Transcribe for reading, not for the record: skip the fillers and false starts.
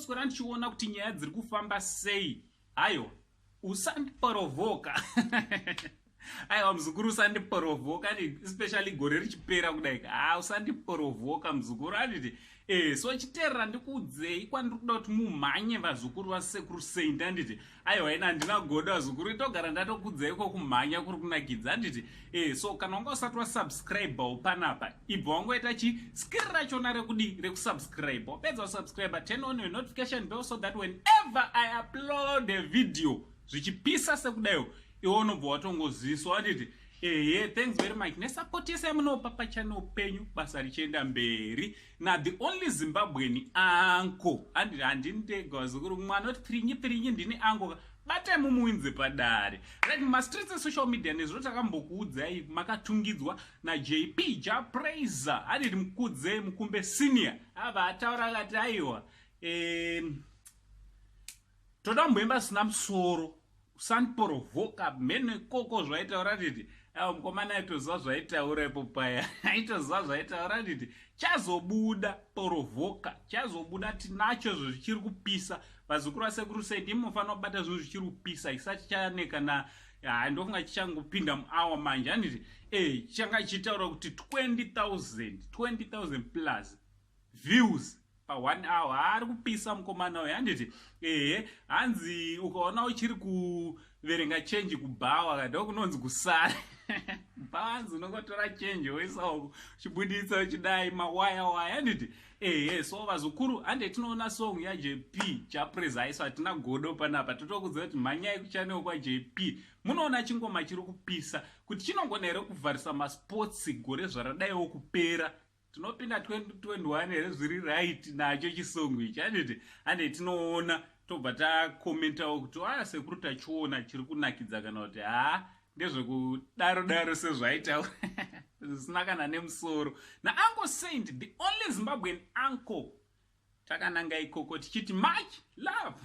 Ndinoswera ndichiona kuti nyaya dziri kufamba sei. Hayo, usandiporovhoka. Aiwa muzukuru, usandiporovhoka, especially gore richipera kudai. Ha, usandiporovhoka muzukuru, anditi? So chiteerera ndikuudzei kwandiri kuda kuti mumhanye, vazukuru vaSekuru Saint, anditi? Aiwa, ina handina godo, vazukuru, itogara ndatokudzai kwokumhanya kuri kunakidza, anditi? So kana wanga usati wasubscribewo panapa, ibva wangoita chiskiri rachona rekudi rekusubscribe. Wapedza kusubscribe, turn on your notification bell so that whenever I upload a video zvichipisa sekudaiwo, iwe unobva watongoziswa, anditi? Ehe, thanks very much nesupport yese yamunopa pachannel penyu, basa richienda mberi na the only Zimbabwean uncle, anditi? Handini ndega, vazukuru, mwana oti pirinyi pirinyi, ndini uncle. Batai mumuinze padare. Right, mumastreets esocial media nezvino takambokuudzai makatungidzwa naJP Jah Prayzah, handiti? Mukudzei Mukumbe Senior abva ataura akati, aiwa, toda kumboimba zvisina musoro, usandiporovhoka mheno ikoko zvaitaura, titi aiwa, mukomana aitoziva zvaitaura ipo paya, aitoziva zvaitaura, titi chazobuda porovhoka, chazobuda tinacho zvo zvichiri kupisa. Vazukuru vaSekuru Saint, munofanira kubata zvinhu zvichiri kupisa isati chaneka na ndofunga chichangopinda muawa manje, handiti? Changa chichitaura kuti 20,000, 20,000 plus views pa1 hour. Haari kupisa mukomana uyu, handiti? Ehe, hanzi ukaona uchiri kuverenga chenji kubhawa, ndo kunonzi kusara bhawa. Hanzi unongotora chenji woisa uku, uchibuditsa uchidai mawaya waya, handiti? Ehe, so vazukuru, hande tinoona song yaJP Jah Prayzah. Aiso hatina godo panapa, totokudza kuti mhanyai kuchannel kwaJP, munoona chingoma chiri kupisa kuti chinongona here kuvharisa masports gore zvaradaiwo kupera. Tinopinda 2021 here zviri right nacho chisongo ichi, handiti? Hande tinoona, tobva takomentawo kuti aya sekuru tachiona chiri kunakidza, kana kuti haa, ndezvekudaro daro sezvaitaura zvisina kana nemusoro naUncle Saint, the only Zimbabwean uncle. Takananga ikoko tichiti much love.